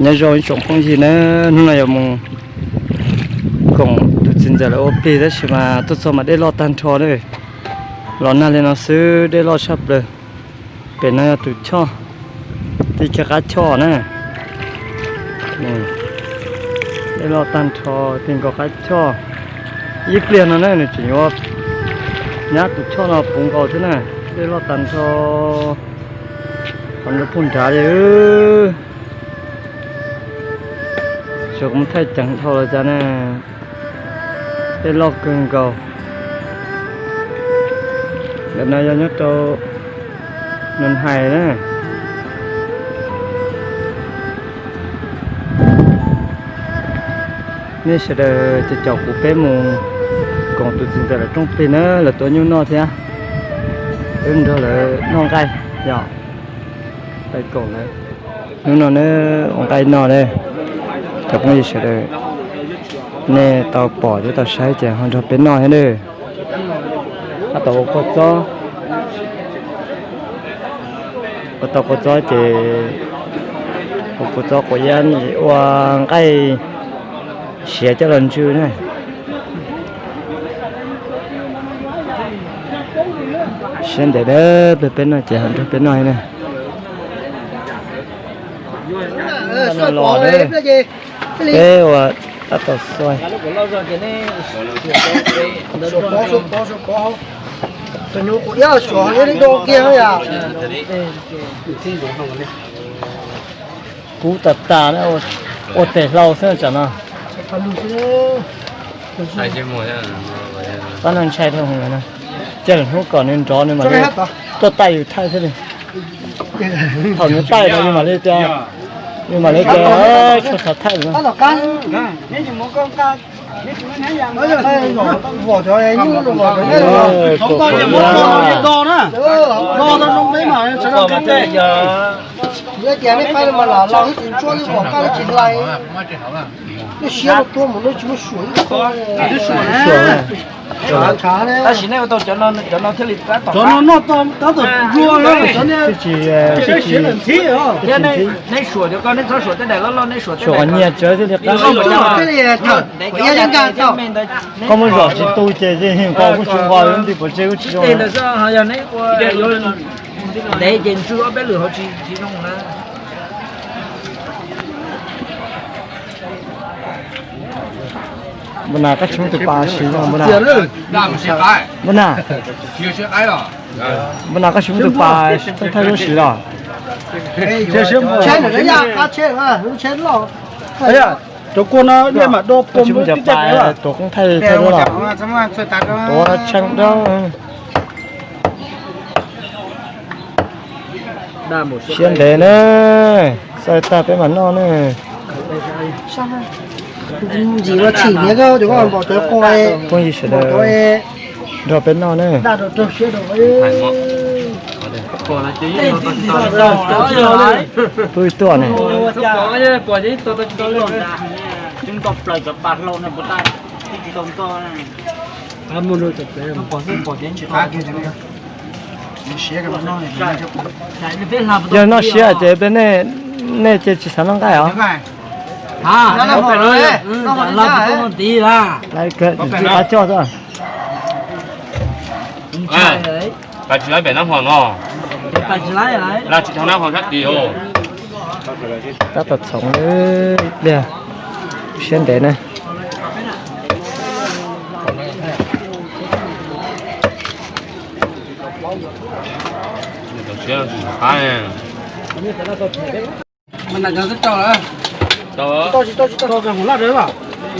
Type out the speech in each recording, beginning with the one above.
Nyob zoo ib tsoom phooj ywg na, hnub no yuav mus koom tus txiv ntxawm lawv ua plig tab sis mas tuaj txog mas dej loj tag nrho na. Los nag li no xwb dej loj tshaj plaws. Pem no yog tus choj, tij kiag qab choj na. Dej loj tag nrho, tij nkaus qab choj. Ib pliag no na nws tseem yuav nyab tus choj no puv nkaus thiab na. Dej loj tag nrho, qhov nrov puag nrad li. Tsuas kuv thaij ceev dhau los cas na, dej loj kawg nkaus. Ntawm no yog nyob rau Nus Hais na. Nej sawv daws ces caum kuv peb mus koom tus txiv ntxawm lawv rooj plig na, lawv tuav nyuj noj thiab. Peb mus nrog lawv noj nqaij, yog pais koom lawv. Hnub no na ua nqaij noj na, cov phooj ywg sawv daws, nej tau pom thiab tau saib ces ho nrog peb noj thiab na. Tab tom ua kua txob, ua tau kua txob ces ua kua txob quav iab nim ua nqaij siav coj los ntsw na. Siab ntev dab peb peb noj ces ho nrog peb noj na. Los peb ua tab tom xuav. Kub tas tas, ua tes hlau xwb tsam no. Pab no ntshai dhau hwv no, cia lwm hnub kom nws nrov nws mam li tuaj taij yus thaij thiab li. Thaum nws taij no yus mam li tias, yus mam li tias tsis xav thaij no. Tab sis nej ua tau cov no thiaj li tab tom, tab tom luag, thiab nej suam cov ko nej txhob suam tej daim loj loj, nej suam tej daim nyias tsawv thiaj li qab. Koj muab zom tsis tu ces yeej nqos kuj tsis nqos, nti pov tseg kuj tsis zoo. Ntawd xwb yog neb ua ntev ces ntsw ob peb lwm hauv tsis tsis zoo na. Npua nas, koj tsis muab tus pas siv no npua nas? Npua nas, npua nas, koj tsis muab tus pas thaij thaij lub siv los? Cov kua no nej mam do pua tsis muab cov pas tuav koob thaij thaij lub los? Tuav tshee dab. Siab ntev na, xaij tag peb mam noj na. Ntxim ua chim niam koj, cov koj npom cov kua, phooj ywg sawv daws nrog peb noj na. Tub ib tuaj ne. Yog noj siab ces peb, nej ces tsis xav noj nqaij os? Qab coj xwb. Tab tom txhoov ib pliag, siab ntev na.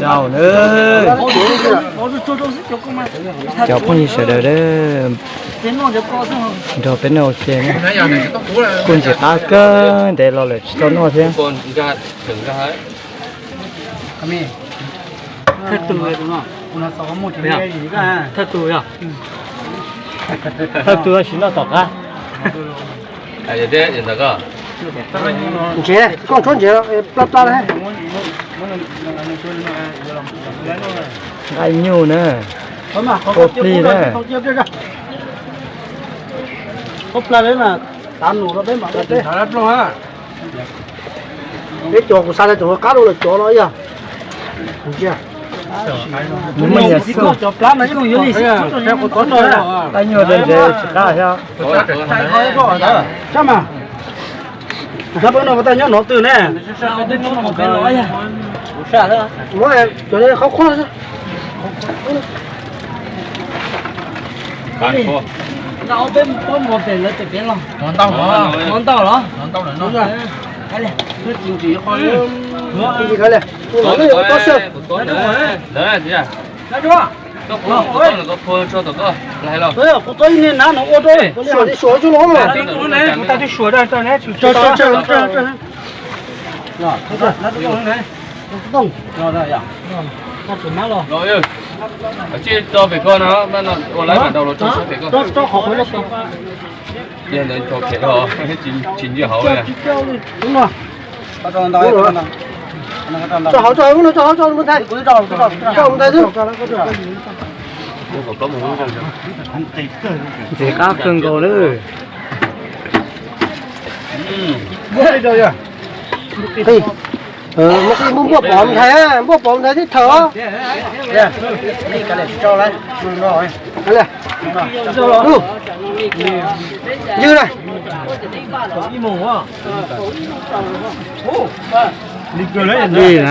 Rau na. Cov phooj ywg sawv daws nrog peb noj ua ke na. Kuj ntxim qab kawg, ntev los lawm tsis tau noj thiab. Thawj tus, thawj tus, thawj tus tab sis noj tom qab. Ntsev, koj tshuab ntsev plab plab. Nqaij nyuj na, kua plig na. Peb cov kuv xa rau cov qab rau lawm cov no yog. Nws muaj nyias xwb. Qab nyuag ntses tsis qab thiab. Sab mas, sab peb no ua tau nyob nov twg ne? Muab cov qhov qhuab xwb. Kuv tau ib niag nab no ua rau, suam tsis suam tso los. Tso pem ko no, ua lawv mam ntaus los tso pem ko. Yog ntawd tso pem ko, tsis ntsia hauv li. Tso hauv, tso hauv, tso hauv, tso mus ntaiv, tso mus ntaiv xwb. Ntxim qab kawg nkaus lawm. Muab npuaj pov ntaiv, npuaj pov ntaiv tib thawm. Ywg na. Ywg na.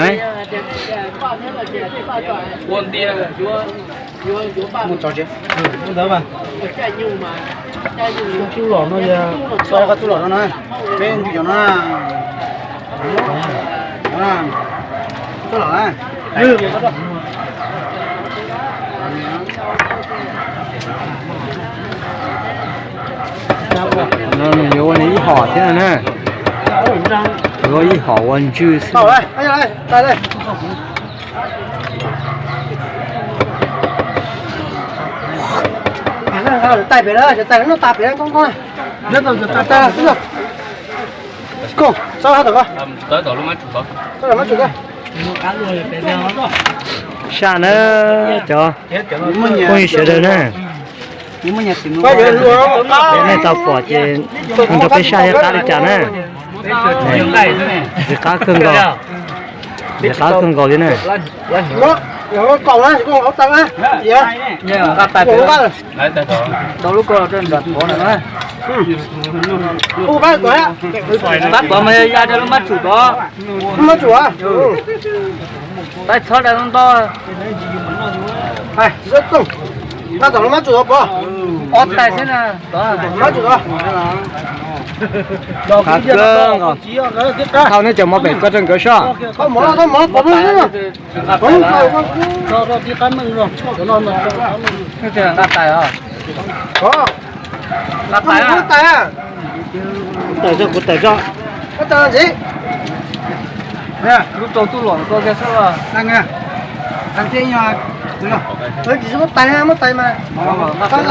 Tub los no, peb ntws cov no. Tub los. No nws yuav ua nws ib hom thiab na. Yuav ib hom ua ntswg xwb. Tais pem, tais noj tas pem, tau tau. Sab na, cov phooj ywg sawv daws na, nej tau pom ces nrog peb saib qab li cas na. Ntxim qab kawg nkaus, ntxim qab kawg nkaus li na. Pab kom mas ya rau lub mab tsum tod. Pab txhob rau ntau. Pab tom lub mab tsum tod pov. Ob tais xwb na. Mab tsum tod. Qab kawg nkaus. Thauj neb cov mov pem ko rau nkawd soj. Nqa tais os. Nqa tais os. Kuv tawm tso, kuv tawm tso. Lub rau tuj lom ko kiag xwb. Tsis muab tais, muab tais mas. Qab kawg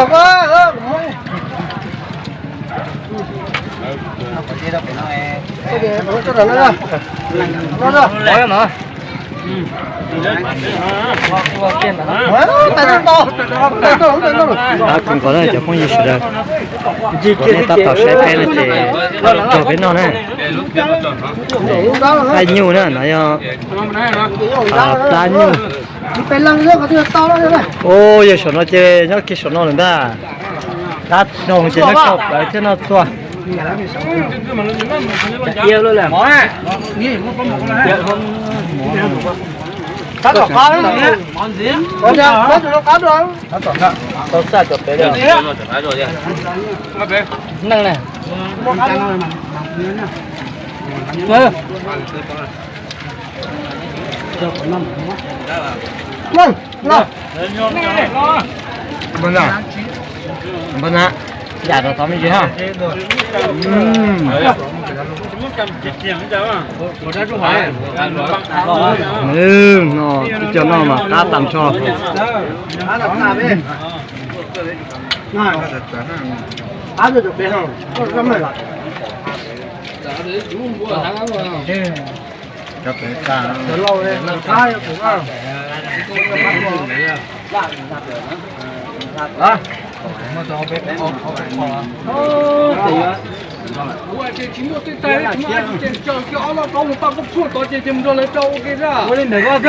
nkaus na cov phooj ywg sawv daws, nej tab tom saib peb no ces nrog peb noj na. Taij nyuj na, no yog plab nyuj. Ua yog saum no ces nyob kiag saum no lawm ntag. Qab doog ces noj tau plawv thiab noj txhua. Neeg ne. Npawg na, yam rau tod me ntsis ha. No ib co noj mas qab tag nrho. Ua ces tsis muaj twj tais, tsis muaj dab tsi ces tsaws kiag ob loj kaub mus paj kub tshuaj tod ces cia mus nrog lawv rau ua ke xwb. Ua li ntawd xwb,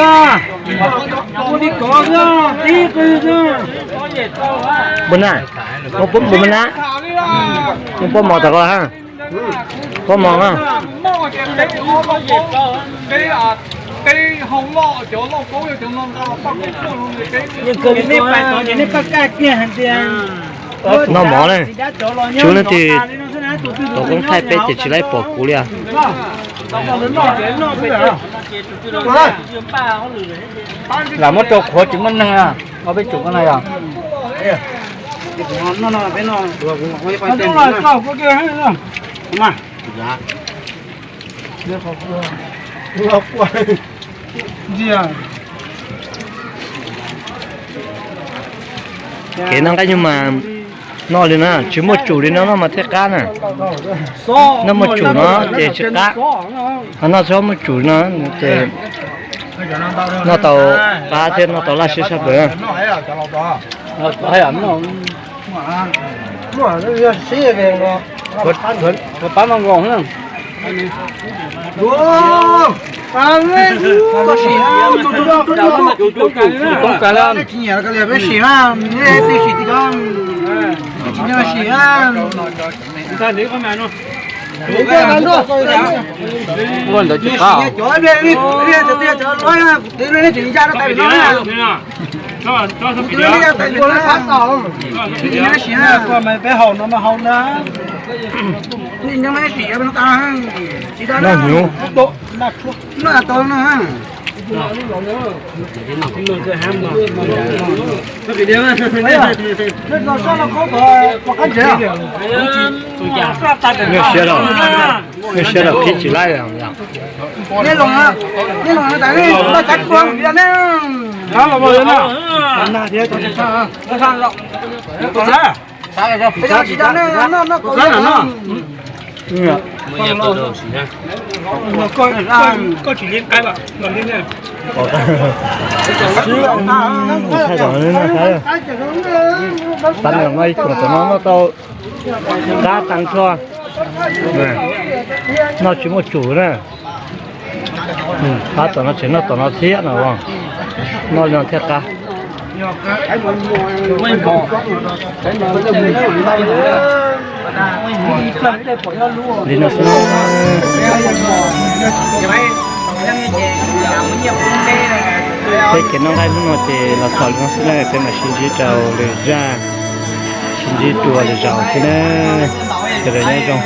ua li ko xwb, tib qw xwb. Npua na, muaj pob mov tas ko ha. Pob mov na. Noj mov ne, tsis leej twg tus koob thaij peb ces tsis laib pom kuv li. Lam muab rau qhuav tsis muaj neeg, ob peb tug ko na yog. Kev noj nqaij nyuj mas noj li no, tsis muaj tsum li no noj mas thiaj qab na. Noj muaj tsum no ces tsis qab, ho noj tsis muaj tsum no ces noj tau qab thiab noj tau laj siab sab plaws. Pab no nkaus na. Tsis nyiam li peb sim, peb sim tiag, tsis nyiam sim. Ua ntawd tsis qab. Cov ib pliag, ib pliag cov tiag cov loj, kuv twv nej tseem ya rau tais no na. Kuv twv nej ya tais no na. Tsis nyiam sim na. Peb haus no mas haus na. Noj hnyuv. Noj tau no. Nyuaj siab los, nyuaj siab los qhib tsis laib. Nej los, nej los tas nej noj cab kua vim ne. Tsis tau ne, noj, noj kaus no. Koj tsis li qaib los li ne. Pab no ib koom tom no noj tau qab tag nrho, noj tsis muaj tsum na. Qab tom no tseem noj tom no thiab no, noj li no thiaj qab. Li no xwb. Peb kev noj nqaij hnub no ces los xaus li no xwb na, peb mam sib ntsib rau lwm zaj, sib ntsib dua lwm zaus thiab na. Sawv daws nyob zoo.